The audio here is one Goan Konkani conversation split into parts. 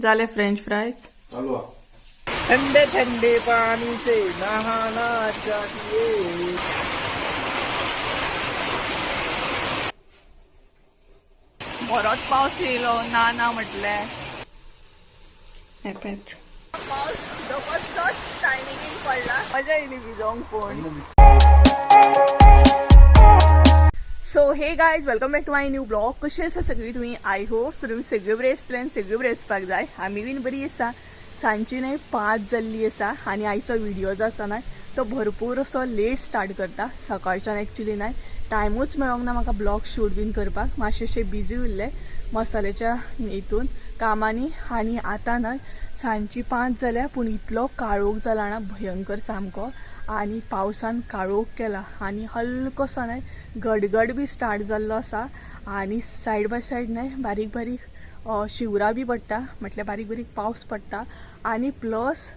झाले फ्रेंच फ्राईज. चालू. ठंडे ठंडे पानी से नहाना चाहिए. बरोच पावस येयलो ना ना म्हटलें. हेपेत पावस जबरदस्त टायमिंगेन पडला, मजा येयली भिजोंक. पूण so hey guys, welcome back to my new blog. कशी आसा सगळी तुमी? I hope so तुमी सगळी बरी आसतले आनी सगळी बरी आसपाक जाय. आमी बीन बरी आसा. सांजची न्हय 5 जाल्ली आसा आनी आयचो व्हिडियो जो आसा न्हय तो भरपूर असो लेट स्टार्ट करता. सकाळच्यान एक्चुली न्हय टायमूच मेळोंक ना म्हाका ब्लॉग शूट बीन करपाक. मातशें बिजी उरलें मसाल्याच्या हितून कामांनी. आनी आतां न्हय सांजची 5 जाल्या, पूण इतलो काळोख जाला ना भयंकर सामको. आनी पावसान काळोख केला आनी हलकोसो न्हय गडगड बी स्टार्ट जाल्लो आसा. आनी सायड बाय सायड न्हय बारीक बारीक शिवरां बी पडटा, म्हटल्यार बारीक बारीक पावस पडटा. आनी प्लस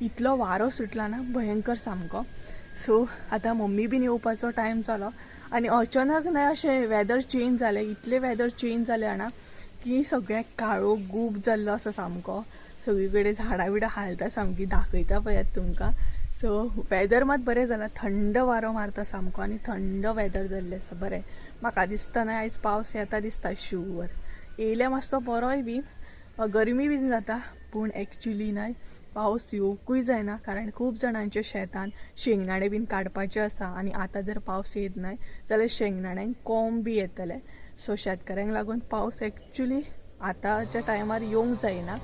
इतलो वारो सुटला ना भयंकर सामको. सो आतां मम्मी बीन येवपाचो टायम जालो आनी अचानक न्हय अशें वेदर चेंज जालें. इतलें वेदर चेंज जालें जाणा की सगळ्याक काळोख गूप जाल्लो आसा सामको. सगळी कडेन झाडां बिडां हालता सामकी, दाखयता पळयात तुमकां. सो वेदर मात बरें जालां, थंड वारो मारता सामको आनी थंड वेदर जाल्लें आसा बरें. म्हाका दिसता न्हय आयज पावस येता दिसता शुवर. येयल्या मातसो बरोय बीन, गरमी बीन जाता, पूण एक्चुली न्हय पावस येवकूय जायना, कारण खूब जाणांच्या शेतान शेंगदाणे बीन काडपाचे आसा. आनी आतां जर पावस येत न्हय जाल्यार शेंगदाण्यांक कोंब बी येतले. सो शेतकऱ्यांक लागून पावस एक्चुली आतांच्या टायमार येवंक जायना.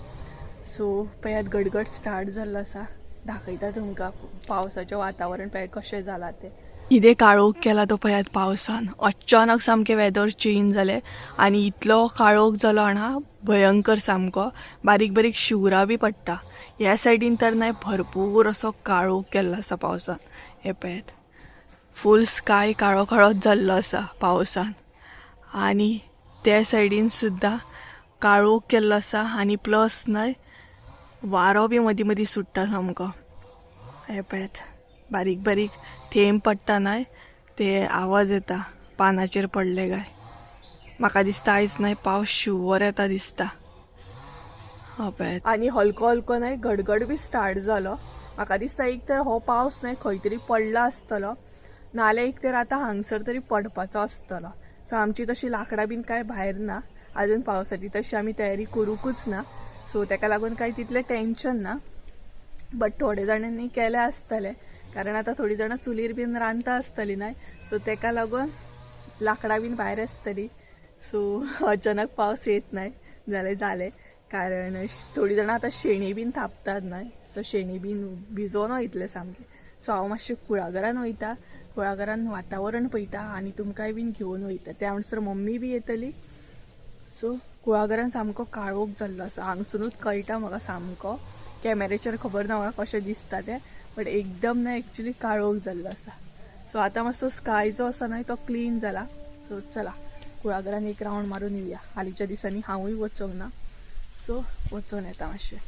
सो पळयात गडगड स्टार्ट जाल्लो आसा. दाखयता तुमकां पावसाचें वातावरण पळयात कशें जालां तें. कितें काळोख केला तो पळयात पावसान. अचानक सामकें वेदर चेंज जालें आनी इतलो काळोख जालो जाणा भयंकर सामको. बारीक बारीक शिवरां बी पडटा. ह्या सायडीन तर न्हय भरपूर असो काळोख केल्लो आसा पावसान. हें पळयात, फूल स्काय काळो काळोच जाल्लो आसा पावसान. आनी त्या सायडीन सुद्दां काळोख केल्लो आसा आनी प्लस न्हय वारो बी मदीं मदीं सुट्टा सामको. हें पळयात, बारीक बारीक थेंब पडटा न्हय ते आवाज येता पानाचेर पडले काय. म्हाका दिसता आयज न्हय पावस शुवर येता दिसता. हो पळयात, आनी हलको हलको न्हय गडगड बी स्टार्ट जालो. म्हाका दिसता एक तर हो पावस न्हय खंय तरी पडला आसतलो, नाल्यार एक तर आतां हांगसर तरी पडपाचो आसतलो. सो आमची तशी लांकडां बीन कांय भायर ना अजून, पावसाची तशी आमी तयारी करूंकूच ना. सो ताका लागून कांय तितलें टेंशन ना, बट थोडे जाणांनी केलें आसतलें, कारण आतां थोडीं जाणां चुलीर बीन रांदता आसतलीं न्हय. सो ताका लागून लांकडां बीन भायर आसतलीं. सो अचानक पावस येत न्हय जाल्यार जालें, कारण थोडीं जाणां आतां शेणी बीन थापतात न्हय. सो शेणी बीन भिजोन वयतलें सामकें. सो हांव मातशें कुळागरान वयता, कुळागरान वातावरण पळयता आनी तुमकांय बीन घेवन वयता. त्या म्हणसर मम्मी बी येतली. सो कुळागरान सामको काळोख जाल्लो आसा, हांगसुनूच कळटा म्हाका सामको. कॅमेरेचेर खबर ना म्हाका कशें दिसता तें, बट एकदम न्हय एक्चुली काळोख जाल्लो आसा. सो आतां मातसो स्काय जो आसा न्हय तो क्लीन जाला. सो चला कुळागरान एक रावंड मारून येवया. हालींच्या दिसांनी हांवूय वचोंक ना, सो वचोन येता मातशें.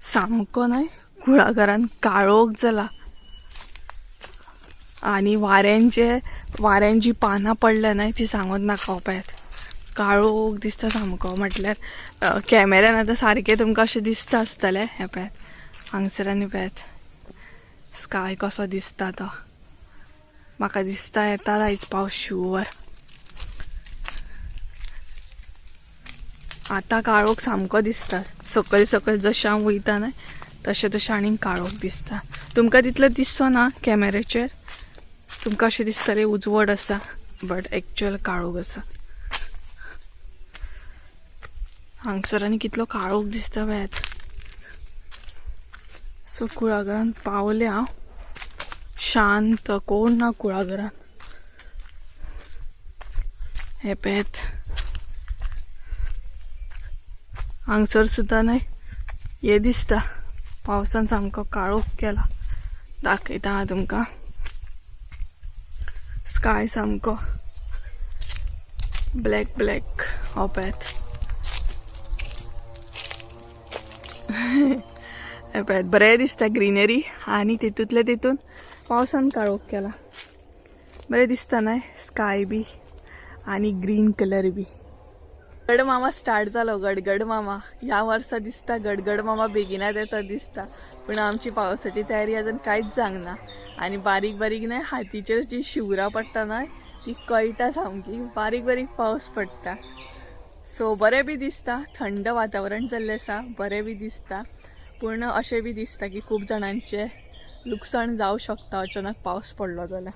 सामको न्हय कुळागरान काळोख जाला आनी वाऱ्यान जी पानां पडल्या न्हय ती सांगूच नाका. पळयात काळोख दिसता सामको, म्हटल्यार कॅमेऱ्यान आतां सारकें तुमकां अशें दिसता आसतलें. हें पळयात हांगसर आनी पळयात स्काय कसो दिसता तो. म्हाका दिसता येता आयज पावस शुवर. आतां काळोख सामको दिसता, सकयल सकयल जशें हांव वयता न्हय तशें तशें आनीक काळोख दिसता. तुमकां तितलो दिसचो ना कॅमेऱ्याचेर, तुमकां अशें दिसतलें उजवड आसा, बट एक्चुअल काळोख आसा. हांगसर आनी कितलो काळोख दिसता पळयात. सो कुळागरान पावलें हांव, शांत, कोण ना कुळागरान. हें पळयात हांगसर सुद्दां न्हय हें दिसता पावसान सामको काळोख केला. दाखयता हांव तुमकां स्काय सामको ब्लॅक ब्लॅक. हो पळयात, हें पळयात बरें दिसता ग्रिनरी आनी तितूंतले तितून पावसान काळोख केला. बरें दिसता न्हय स्काय बी आनी ग्रीन कलर बी. गड मामा स्टार्ट जालो. गडगड मामा ह्या वर्सा दिसता, गडगड मामा बेगिनात येता दिसता, पूण आमची पावसाची तयारी अजून कांयच जावंक ना. आनी बारीक बारीक न्हय हातीचेर जी शिवरां पडटा न्हय ती कळटा सामकी, बारीक बारीक पावस पडटा. सो बरें बी दिसता, थंड वातावरण जाल्लें आसा, बरें बी दिसता, पूण अशें बी दिसता की खूब जाणांचें लुकसाण जावं शकता अचानक पावस पडलो जाल्यार,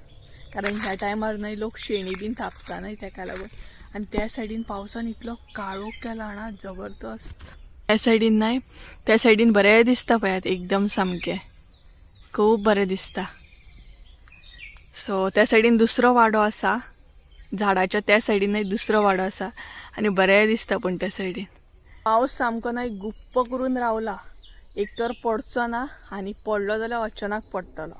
कारण ह्या टायमार न्हय लोक शेणी बीन थापता न्हय तेका लागून. आनी त्या सायडीन पावसान इतलो काळोख केला ना जबरदस्त. त्या सायडीन न्हय, त्या सायडीन बरें दिसता पळयात, एकदम सामकें खूब बरें दिसता. सो त्या सायडीन दुसरो वाडो आसा, झाडाच्या त्या सायडीनय दुसरो वाडो आसा आनी बरें दिसता. पूण त्या सायडीन पावस सामको न्हय गुप्प करून रावला, एक तर पडचो ना आनी पडलो जाल्यार अचानक पडटलो,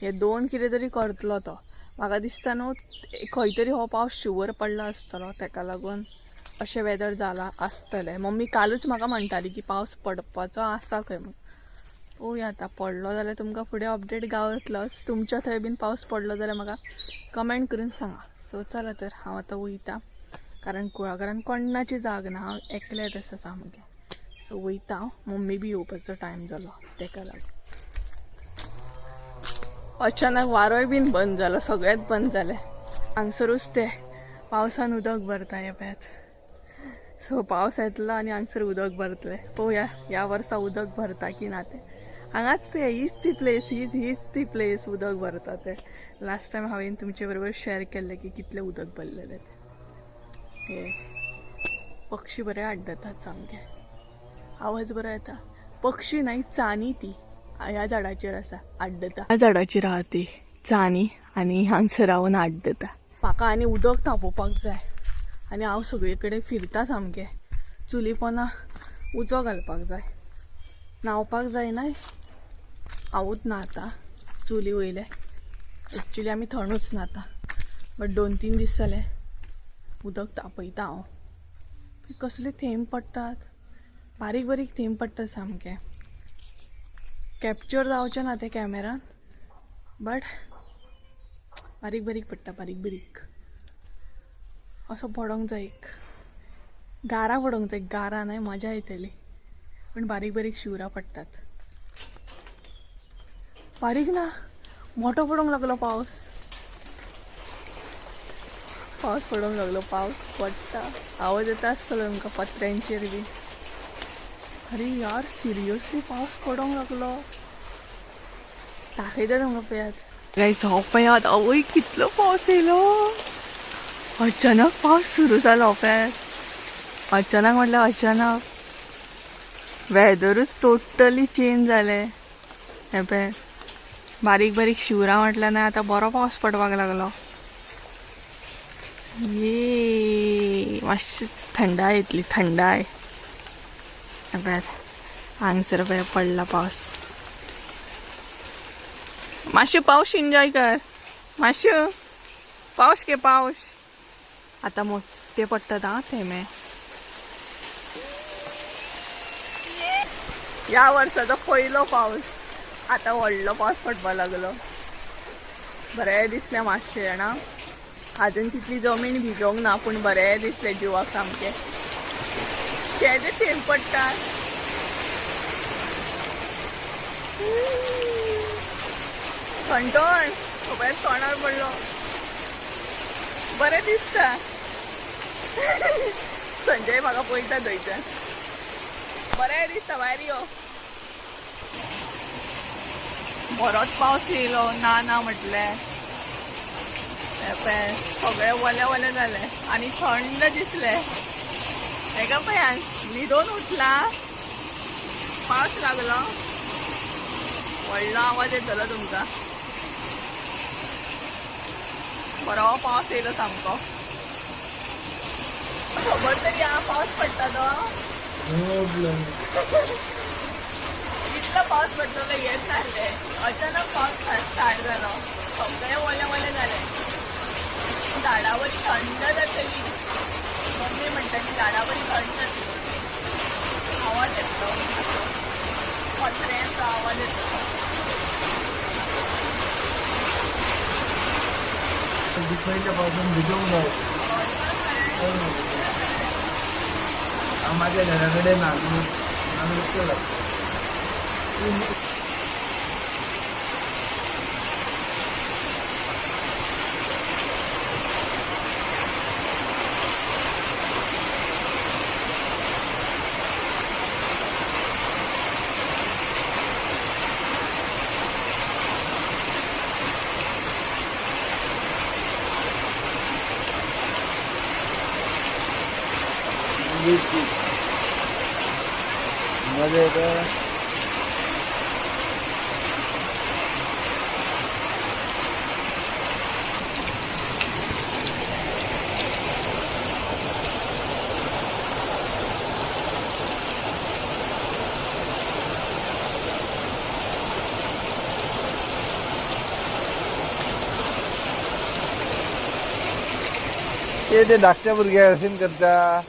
हे दोन कितें तरी करतलो तो. म्हाका दिसता न्हू खंय तरी हो पावस शुवर पडला आसतलो, तेका लागून अशें वेदर जालां आसतलें. मम्मी कालूच म्हाका म्हणटाली की पावस पडपाचो आसा खंय म्हूण. पळोवया आतां पडलो जाल्यार तुमकां फुडें अपडेट गावतलोच. तुमच्या थंय बीन पावस पडलो जाल्यार म्हाका कमेंट करून सांगा. सो चला तर हांव आतां वयता, कारण कुळागरान कोणाची जाग ना, हांव एकलेंच आसा सामकें. सो वयता हांव, मम्मी बी येवपाचो टायम जालो तेका लागून. अचानक वारोय बीन बंद जालो, सगळेंच बंद जालें. हांगसरूच ते पावसान उदक भरता ह्या पळयात. सो पावस येतलो आनी हांगसर उदक भरतलें. पळोवया ह्या वर्सा उदक भरता की ना तें. हांगाच ते हीच ती प्लेस, हीच हीच ती प्लेस उदक भरता ते. लास्ट टायम हांवें तुमचे बरोबर शेअर केल्लें की कितलें उदक भरलेलें तें. हे पक्षी बरे आड्डतात सामके, आवाज बरो येता. पक्षी न्हय चानी ती ह्या झाडाचेर आसा आड्डता. ह्या झाडाचेर आहा ती चानी आनी हांगसर रावन आड्डता. म्हाका आनी उदक तापोवपाक जाय आनी हांव सगळे कडेन फिरता सामकें. चुली पोना उजो घालपाक जाय, न्हांवपाक जाय न्हय. हांवूच न्हाता चुली वयले, एक्चुली आमी थंडूच न्हाता, बट 2-3 दीस जाले उदक तापयता हांव. कसले थेंब पडटात, बारीक बारीक थेंब पडटात सामके, कॅप्चर जावचें ना ते कॅमेरान, बट बारीक बारीक पडटा, बारीक बारीक. असो पडोंक जाय, एक गारा पडोंक जाय, गारा न्हय मजा येतली, पूण बारीक बारीक शिवरां पडटात. बारीक ना मोठो पडोंक लागलो पावस, पावस पडोंक लागलो, पावस पडटा, आवाज येता आसतलो तुमकां पत्र्यांचेर बी. अरे यार सिरियसली पावस पडोंक लागलो, दाखयता तुमकां पळयात. गायज हो पळयात, आवय कितलो पावस येयलो, अचानक पावस सुरू जालो पळयात. अचानक म्हटल्यार अचानक वेदरूच टोटली चेंज जालें. हें पळय बारीक बारीक शिवरां म्हटल्यार ना आतां बरो पावस पडपाक लागलो. ये मातशी थंडाय येतली, थंडाय. पळयात हांगसर पळय पडला पावस. मातशें पावस एन्जॉय कर, मातशें पावस के पावस. आतां मोठे पडटात आं थेंबे. ह्या वर्साचो पयलो पावस, आतां व्हडलो पावस पडपाक लागलो. बरें दिसलें मातशें जाणा, आजून तितली जमीन भिजोंक ना, पूण बरें दिसलें जिवाक सामकें. केदे थेंब पडटात. थंडण खबर तोंडार पडलो, बरें दिसता. संजय म्हाका पळयता थंयच्यान, बरें दिसता. भायर यो, बरोच पावस येयलो ना ना म्हटलें. पळय सगळें वलें वलें जालें आनी थंड दिसलें. हेका पळय न्हिदोन उठला, पावस लागलो, व्हडलो आवाज येतलो तुमकां. बरो पावस येयलो सामको. खबर तरी आहा पावस पडटा तो, इतलो पावस पडटलो हेच जालें. अचानक पावस स्टार्ट जालो, सगळें वलें वलें जालें, झाडां बरी थंड जातली. मम्मी म्हणटा की झाडां बरी थंड जातली, आवाज येतलो असो पत्र्यांचो आवाज येतलो. दिसाच्या पावसान भिजवून जाय. माझ्या घराकडे नागूर नागूरचं लागतं. मजा येतं. ते ते धाकट्या भुरग्या भशेन करता.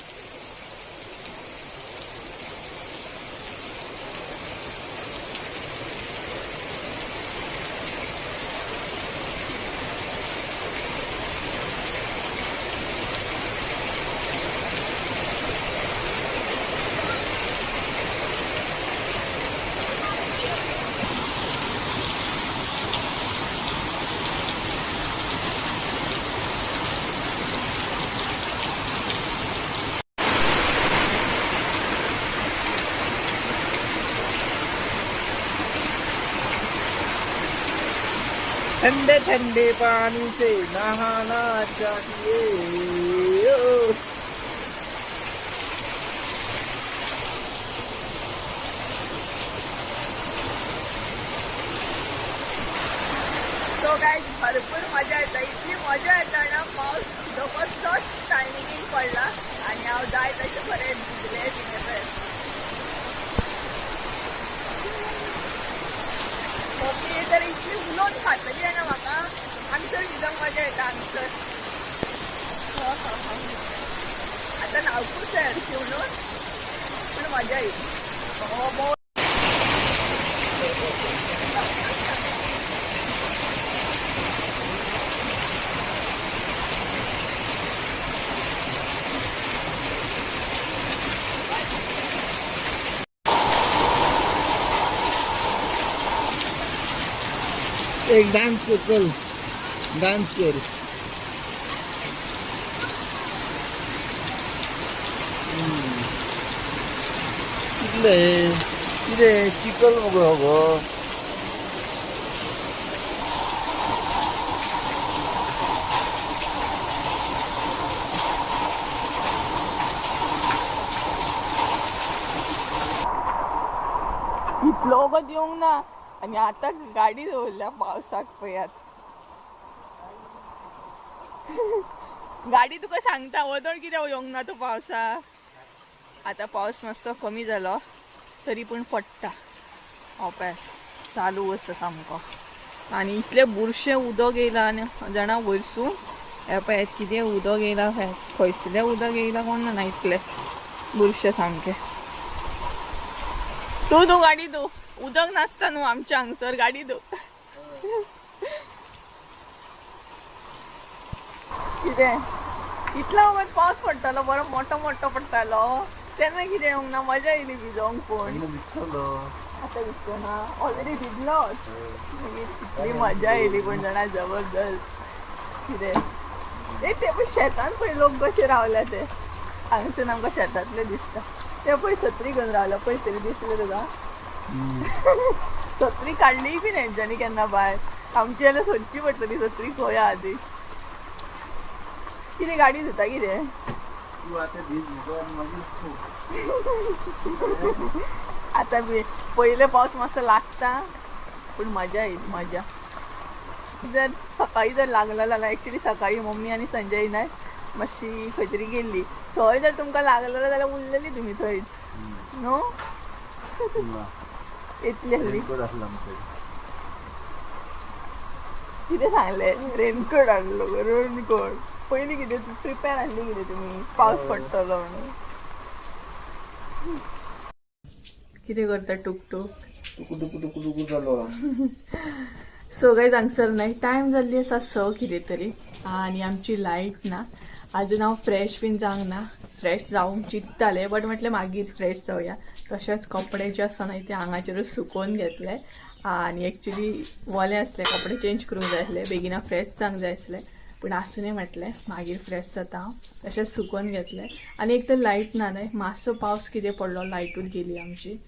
ठंडे ठंडे पानी से नहाना चाहिए. सो गायज भरपूर मजा येता, इतली मजा येता ना. पावस जबरदस्त टायमिंगेक पडला आनी हांव जाय तशें बरें भिजलें बिजलें. मम्मी तर इतली उलोवन खातली जाणा म्हाका. हांगसर भिजोंक मजा येता हांगसर. आतां न्हावपूच जाय हरशीं म्हणून, पूण मजा येयली. एक डान्स कर, चल डान्स कर. कितले कितें चिकल मगो हो गो. इतलो वगत येवंक ना आनी आतां गाडी दवरल्या पावसाक पयात. गाडी तुका सांगता वदळ कित्याक येवंक ना तो पावसाक. आतां पावस मातसो कमी जालो तरी पूण पडटा. हो पळय चालू आसा सामको. आनी इतलें बुरशें उदक येयलां आनी जाणा वयरसून हें पळय कितें उदक येयलां, खंयसरलें उदक येयलां कोण जाणा, इतलें बुरशें सामकें. तूं तूं गाडी दो, उदक नासता न्हू आमच्या हांगसर, गाडी दो. कितें इतलो वगत पावस पडटालो, बरो मोठो मोठो पडटालो तेन्ना कितें येवंक ना, मजा येयली भिजोंक. पूण भिजतलो आतां भिजतो ना, ऑलरेडी भिजलोच. मागीर इतली मजा येयली पूण जाणा जबरदस्त. कितें ए ते पळय शेतान पळय लोक कशे रावल्या ते, हांगसून आमकां शेतांतले दिसता. ते पळय सत्री घेवन रावल्या, पळय तरी दिसले तुका. सत्री काडली बी तेंच्यांनी केन्ना भायर. आमची जाल्यार सोदची पडटली सत्री खंय आहा ती. कितें गाडी धुता कितें? तू आतां भिज मुगो आनी मागीर तूं. आतां बी पयले पावस मातसो लागता पूण मजा येयली मजा. जर सकाळी जर लागलो जाल्यार एक्चुली सकाळी मम्मी आनी संजय नाय मातशी खंय तरी गेल्ली, थंय जर तुमकां लागलेलो जाल्यार उरलेली तुमी थंयच न्हू. येतली आसली. रेनकोट आसलो आमचे. कितें सांगलें, रेनकोट हाडलो गो रेनकोट. पयलीं कितें प्रिपेर आसली कितें तुमी पावस पडटलो म्हणून. कितें करता टुकटूक? टुकू टुकू टुकू टुकू जालो. सो गायज हांगसर न्हय टायम जाल्ली आसा 6 कितें तरी आनी आमची लायट ना. अजून हांव फ्रेश बीन जावंक ना. फ्रेश जावंक चिंततालें बट म्हटलें मागीर फ्रेश जावया. तशेंच कपडे जे आसा न्हय ते हांगाचेरूच सुकोवन घेतले आनी एक्चुली वोले आसले, कपडे चेंज करूंक जाय आसले, बेगिना फ्रेश जावंक जाय आसलें, पूण आसूनय म्हटलें मागीर फ्रेश जाता हांव. तशेंच सुकोवन घेतलें. आनी एक तर लायट ना न्हय, मातसो पावस कितें पडलो लायटूच गेली आमची.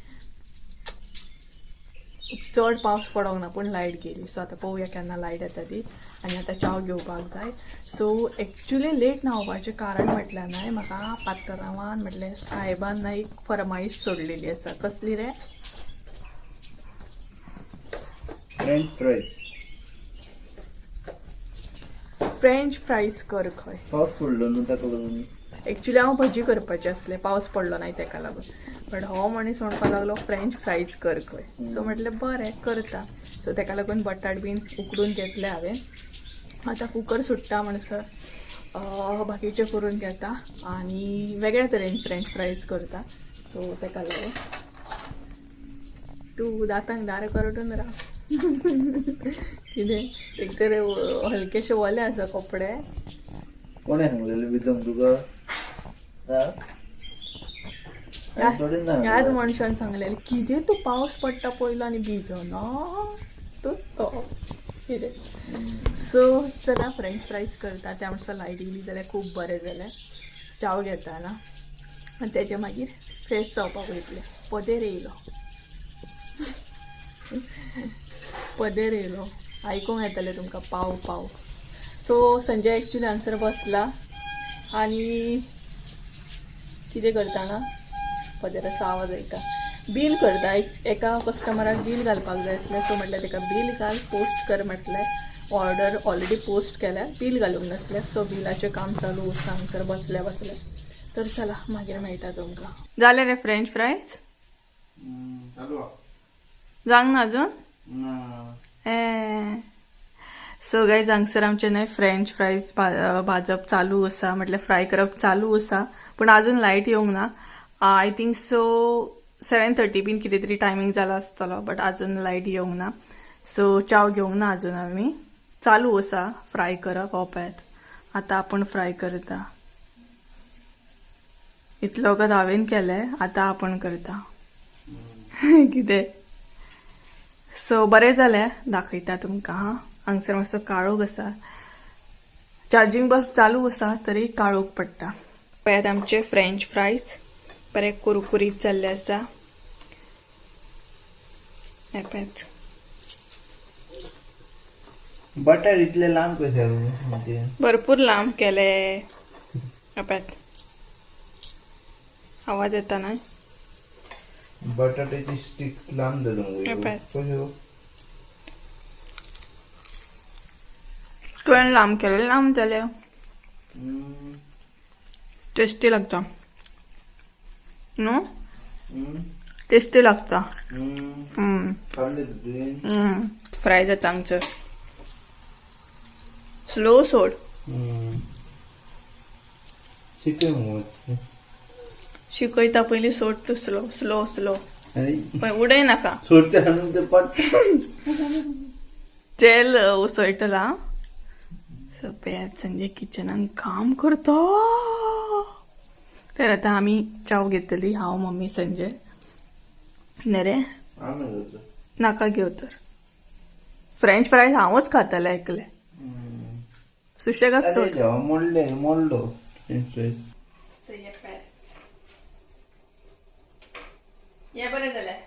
चड पावस पडोंक ना पूण लायट गेली. सो आतां पळोवया केन्ना लायट येता ती. आनी आतां च्याव घेवपाक जाय. सो एक्चुली लेट न्हांवपाचें कारण म्हटल्यार न्हय म्हाका पात्रांवान म्हटल्यार सायबान न्हय एक फरमाईश सोडलेली आसा. कसली रे? French fries. फ्रेंच फ्रायज कर खंय. पावस पडलो न्हू ताका लागून. एक्चुली हांव भजी करपाचें आसलें, पावस पडलो ना तेका लागून, बट हो मनीस म्हणपाक लागलो फ्रेंच फ्रायज कर खंय. सो म्हटलें बरें करता. सो तेका लागून बटाट बीन उकडून घेतले हांवें. आतां कुकर सुट्टा म्हणसर बाकीचें करून घेता आनी वेगळ्या तरेन फ्रेंच फ्रायज करता. सो तेका लागून तूं दातांक दार करटून राव. कितें एक तर हलकेशे वले आसा कपडे. कोणें सांगलेलें विदम तुका? ह्याच मनशान सांगलेलें कितें तूं पावस पडटा पयलो आनी भिजना तूं तो कितें. सो चला फ्रेंच फ्रायज करता. त्या म्हणसर लायट येयली जाल्यार खूब बरें जालें. च्याव घेता ना आनी तेजे मागीर फ्रेश जावपाक वयतलें. पदेर येयलो, पदेर येयलो, आयकूंक येतलें तुमकां पाव पाव. सो संजय एक्चुली हांगसर बसला आनी कितें करता ना पदेराचो आवाज आयता. बील करता. एका कस्टमराक बील घालपाक जाय आसलें. सो म्हटलें ताका बील घाल, पोस्ट कर म्हटलें. ऑर्डर ऑलरेडी पोस्ट केल्या, बील घालूंक नासलें. सो बिलाचें काम चालू आसा हांगसर बसल्या बसल्या. तर चला मागीर मेळटा तुमकां. जालें रे फ्रेंच फ्रायज? जावंक ना अजून? सो गायज हांगसर आमचें न्हय फ्रेंच फ्रायज भाजप चालू आसा, म्हटल्यार फ्राय करप चालू आसा, पूण अजून लायट येवंक ना. I think so 7:30 बीन कितें तरी टायमींग जाला आसतलो, बट अजून लायट येवंक ना. सो च्याव घेवंक ना अजून आमी. चालू आसा फ्राय करप. हो पळयात आतां आपूण फ्राय करता. इतलो वगत हांवें केलें, आतां आपूण करता कितें. सो बरें जालें, दाखयता तुमकां. हां हांगसर मातसो काळोख आसा, चार्जींग बल्ब चालू आसा तरी काळोख पडटा. पळयात आमचे फ्रेंच फ्रायज बरे कुरकुरीत जाल्ले आसा. हे पळयात. बटाट इतले लांब कशे म्हणजे? भरपूर लांब केले. हे पळयात, आवाज येता ना? बटाट्याची स्टिक्स लांब जाले हे मगो. पळय. कश्यो? तुवें लांब केले, लांब जाले. टेस्टी लागता न्हू? टेस्टी लागता. खाल्ले तुवें? फ्राय जाता हांगसर. स्लो सोड. शिकय मगो मातशें. शिकयता पयलीं सोड तूं. स्लो स्लो स्लो पळय, उडय नाका. सोडचे हाडून ते पट. तेल उसळटला. सो पळयात संजय किचनान काम करता. तर आतां आमी च्याव घेतली, हांव, मम्मी, संजय. न्ही रे? आमी घेतो. नाका घेव तर. फ्रेंच फ्रायज हांवूच खातलें एकलें. सुशेगाद अरे सोड. देवा, मोडले मोडलो फ्रेंच फ्रायज. हे बरें जालें.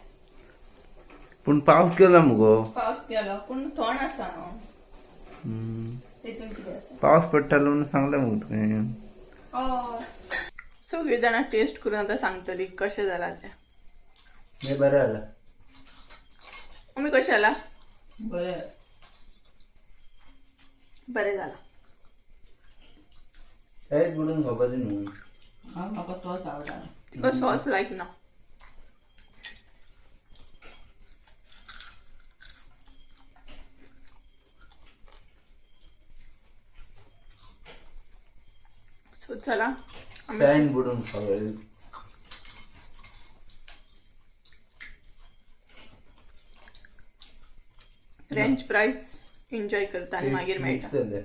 पूण पावस गेला मगो. पावस गेलो पूण थंड आसा न्हू, तितून कितें आसा. पावस पडटालो म्हणून सांगलें मगो तुवें. हय, सगळीं जाणां टेस्ट करून आतां सांगतली कशें जालां तें. हे बरें जालां. मम्मी कशें जालां? बरें. बरें जालां. कांयच बुडून खावपाचें न्हू. म्हाका सॉस आवडना. तुका सॉस लायक ना. सो चला आमी चायन बुडून खावपाचें. फ्रेंच फ्रायज एन्जॉय करता आनी मागीर मेळटा. मिक्स जालें.